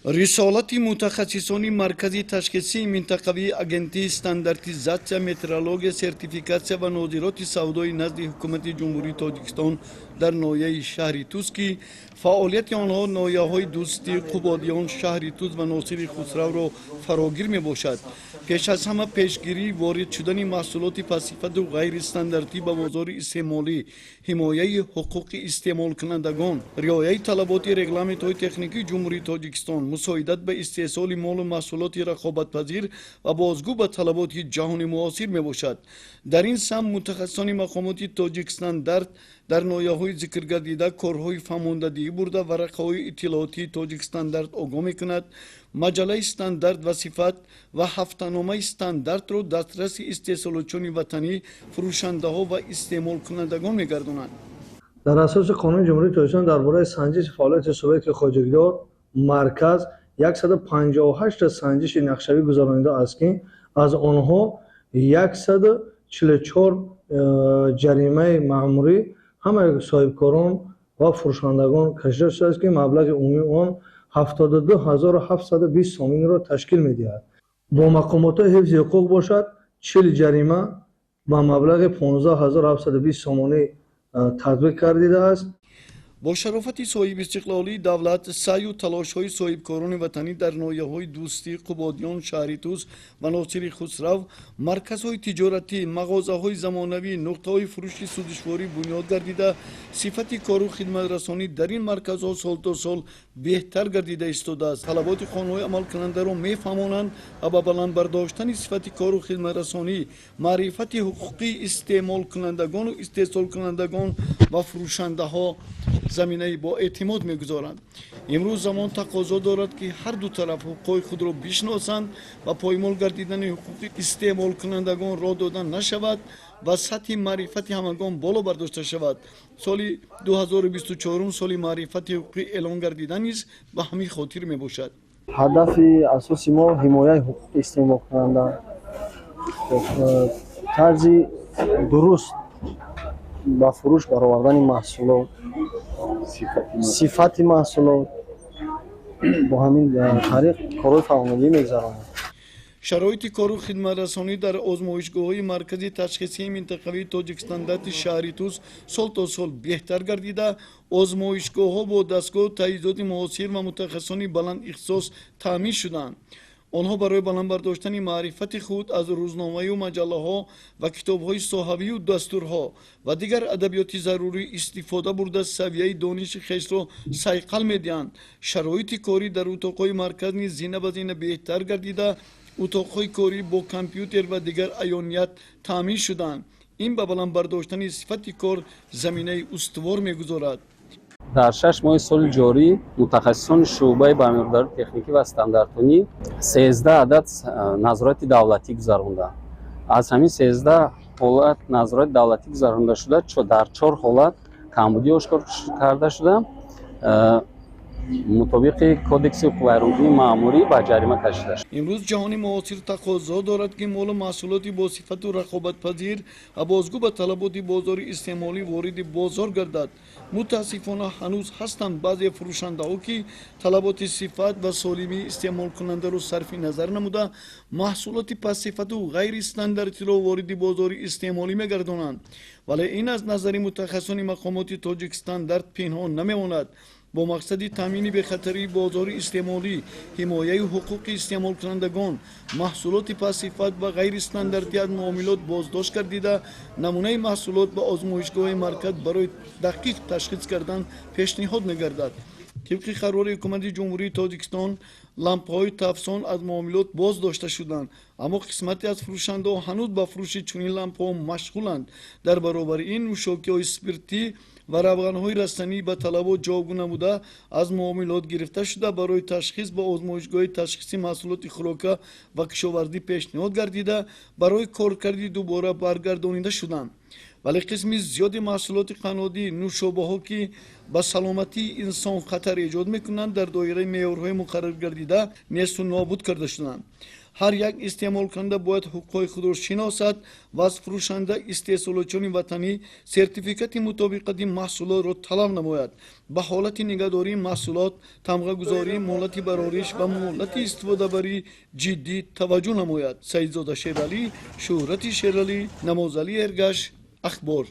Рисолати мутахассисони Маркази ташхисии минтақавии Агентии стандартизатсия, метрология, сертификатсия ва нозироти савдои назди Ҳукумати Ҷумҳурии Тоҷикистон дар ноҳияи шаҳри Тус, ки фаъолияти онҳо ноҳияҳои Дӯстӣ, Қубодиён, шаҳри Тус ва Носири Хусравро фарогир мебошад, пеш аз ҳама пешгирии ворид шудани маҳсулоти пастсифату ғайристандартӣ ба бозори истеъмолӣ, ҳимояи ҳуқуқи истеъмолкунандагон, риояи талаботи регламентҳои техникии Ҷумҳурии Тоҷикистон, мусоидат ба истеҳсоли молу маҳсулоти рақобатпазир ва бозгӯ ба талаботи ҷаҳони муосир мебошад. Дар ин самт мутахассисони мақомоти Тоҷикстандарт дар ноҳияҳои зикргардида корҳои фаҳмондадиҳӣ бурда, варақаҳои иттилоотии Тоҷикстандарт огоҳ мекунад, маҷаллаи «Стандарт ва сифат» ва ҳафтаномаи стандартро дастраси истеҳсолотчиёни ватанӣ, фурӯшандаҳо ва истеъмолкунандагон мегардонанд. Дар асоси Қонуни Ҷумҳурии Тоҷикистон дар бораи санҷиши фаъолияти субъекти хоҷагидор, марказ 158 санҷиши нақшавӣ гузаронидааст, ки аз онҳо 144 ҷаримаи маъмурӣ ҳамаи соҳибкорон ва фурӯшандагон кашида шудааст, ки маблағи умумии он 72 720 сомониро ташкил медиҳад. Бо мақомотҳои ҳифзи ҳуқуқ бошад, 40 ҷарима ба маблағи 15 720 сомонӣ татбиқ гардидааст. Бо шарофати соҳибистиқлолии давлат, саъю талошҳои соҳибкорони ватанӣ дар ноҳияҳои Дӯстӣ, Қубодиён, шаҳри Тус ва Носири Хусрав марказҳои тиҷоратӣ, мағозаҳои замонавӣ, нуқтаҳои фурӯши сӯзишворӣ бунёд гардида, сифати кору хидматрасонӣ дар ин марказҳо сол то сол беҳтар гардида истодааст. Талаботи қонунҳои амалкунандаро мефаҳмонанд ва ба баланд бардоштани сифати кору хидматрасонӣ, маърифати ҳуқуқии истеъмолкунандагону истеҳсолкунандагон ва фурӯшандаҳо заминаи боэътимод мегузоранд. Имрӯз замон тақозо дорад, ки ҳар ду тараф ҳуқуқҳои худро бишносанд ва поймол гардидани ҳуқуқи истеъмолкунандагон роҳ дода нашавад ва сатҳи маърифати ҳамагон боло бардошта шавад. Соли 2024 соли маърифати ҳуқуқӣ эълон гардидан низ ба ҳамин хотир мебошад. Ҳадафи асоси мо ҳимояи ҳуқуқи истеъмолкунанда, тарзи дуруст ба фурӯш баровардани маҳсулот, сифати маҳсулот, бо ҳамин тариқ корҳои фаҳмондагӣ мегузаронем. Шароити кору хидматрасонӣ дар озмоишгоҳҳои Маркази ташхисии минтақавии Тоҷикстандарти шаҳри Тус сол то сол беҳтар гардида, озмоишгоҳҳо бо дастгоҳу таҷҳизоти муосир ва мутахассисони баландихтисос таъмин шуданд. Онҳо барои баланд бардоштани маърифати худ аз рӯзномаю маҷаллаҳо ва китобҳои соҳавию дастурҳо ва дигар адабиёти зарурӣ истифода бурда, савияи дониши хешро сайқал медиҳанд. Шароити корӣ дар утоқҳои марказ низ зина ба зина беҳтар гардида, утоқҳои корӣ бо компютер ва дигар аёният таъмин шуданд. Ин ба баланд бардоштани сифати кор заминаи устувор мегузорад. Дар 6 моҳи соли ҷорӣ мутахассисони шӯъбаи бамеъёрдарии техникӣ ва стандартонӣ 13 адад назорати давлатӣ гузаронданд. Аз ҳамин 13 ҳолат назорати давлатӣ гузаронда шуда, дар чор ҳолат камбудӣ ошкор карда шуда, мутобиқи Кодекси ҳуқуқвайронкунии маъмурӣ ба ҷарима кашида шуд. Имрӯз ҷаҳони муосир тақозо дорад, ки молу маҳсулоти босифату рақобатпазир ва бозгӯ ба талаботи бозори истеъмолӣ вориди бозор гардад. Мутаассифона, ҳанӯз ҳастанд баъзе фурӯшандаҳо, ки талаботи сифат ва солимии истеъмолкунандаро сарфи назар намуда, маҳсулоти пастсифату ғайристандартиро вориди бозори истеъмолӣ мегардонанд. Вале ин аз назари мутахассисони мақомоти Тоҷикстандарт пинҳон намемонад. Бо мақсади таъмини бехатарии бозори истеъмолӣ, ҳимояи ҳуқуқи истеъмолкунандагон, маҳсулоти пастсифат ва ғайристандартӣ аз муомилот боздошт гардида, намунаи маҳсулот ба озмоишгоҳи марказ барои дақиқ ташхис кардан пешниҳод мегардад. Тибқи қарори Ҳукумати Ҷумҳурии Тоҷикистон, лампаҳои тафсон аз муомилот боз дошта шуданд, аммо қисмате аз фурӯшандаҳо ҳанӯз ба фурӯши чунин лампаҳо машғуланд. Дар баробари ин, нӯшокиҳои спиртӣ ва равғанҳои растанӣ ба талабот ҷавобгӯ набуда, аз муомилот гирифта шуда, барои ташхис ба озмоишгоҳи ташхиси маҳсулоти хӯрока ва кишоварзӣ пешниҳод гардида, барои коркарди дубора баргардонида шуданд. Вале қисми зиёди маҳсулоти қаннодӣ, нӯшобаҳо, ки ба саломатии инсон хатар эҷод мекунанд, дар доираи меъёрҳои муқарраргардида несту нобуд карда шуданд. Ҳар як истеъмолкунанда бояд ҳуқуқҳои худро шиносад ва аз фурӯшанда истеҳсолотчиёни ватанӣ сертификати мутобиқати маҳсулотро талаб намояд. Ба ҳолати нигаҳдории маҳсулот, тамғагузорӣ, муҳлати барориш ва муҳлати истифодабарӣ ҷиддӣ таваҷҷӯҳ намояд. Саидзода Шералӣ, Шӯҳрати Шералӣ, Намозалӣ Эргаш, Ахбор.